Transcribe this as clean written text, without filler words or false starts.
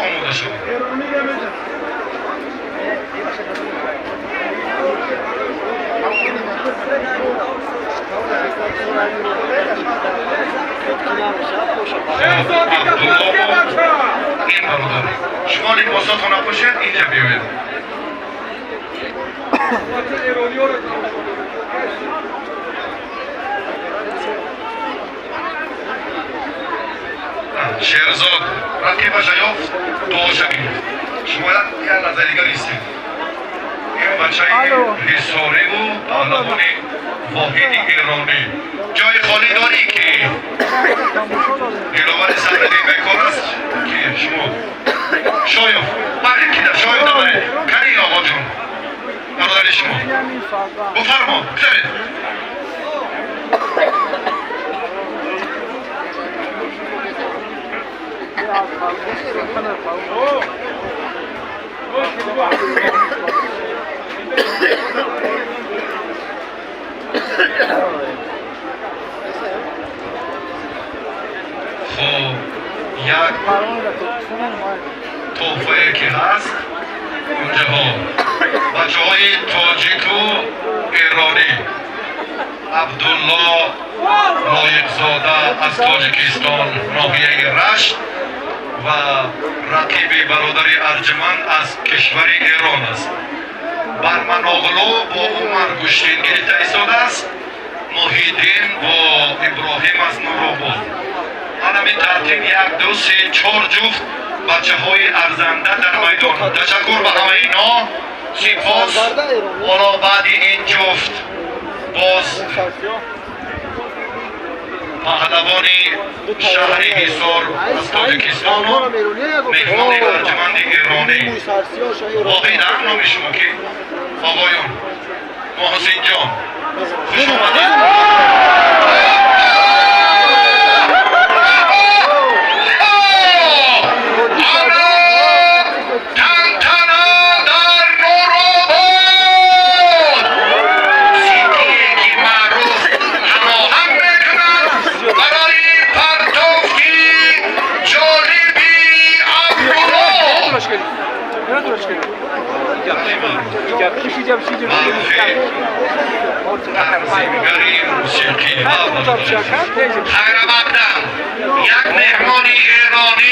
Омода шавад. Ин бародар, шумо либосотонро пӯшед, инҷа биёед. Шерзод рақибаша ёфт, дуоша гирифт. Шумо як лаҳза дигар истед. Ин бачаи ҳисориву паҳлавони воҳиди эронӣ. Ҷои холӣ дорӣ, ки Диловари Садриддин бекор аст, ки шумо Шоев баред, ки Шоев набаред. Кани оғоҷон, бародари шумо, бифармо, бигзаред. Хоб, як тӯҳфае ки ҳаст унҷаҳо, бачаҳои тоҷику эронӣ. Абдулло Лоиқзода аз Тоҷикистон, ноҳияи Рашт, ва рақиби бародари арҷуманд аз кишвари Эрон аст. Барманоғлу бо Умар гӯштин гирифта истодааст, Муҳиддин бо Иброҳим аз Нуробод. Ҳамин тартиб як, ду, се, чор ҷуфт бачаҳои арзанда дар майдон. Ташаккур ба ҳамаи инҳо, сипос. Ҳоло баъди ин ҷуфт боз паҳлавони шаҳри Ҳисор аз Тоҷикистону меҳмони арҷуманди эронӣ Воҳид. Номи шумо ки, оғоён? Муҳсинҷон, хуш омадед. Тантана дар Нуробод. Ситие ки маъруф ҳамоҳанг мекунад барои партофти ҷолиби Абдулло. Маъруфи танзимгари мусиқӣ. Хайрамақдам, як меҳмони эронӣ.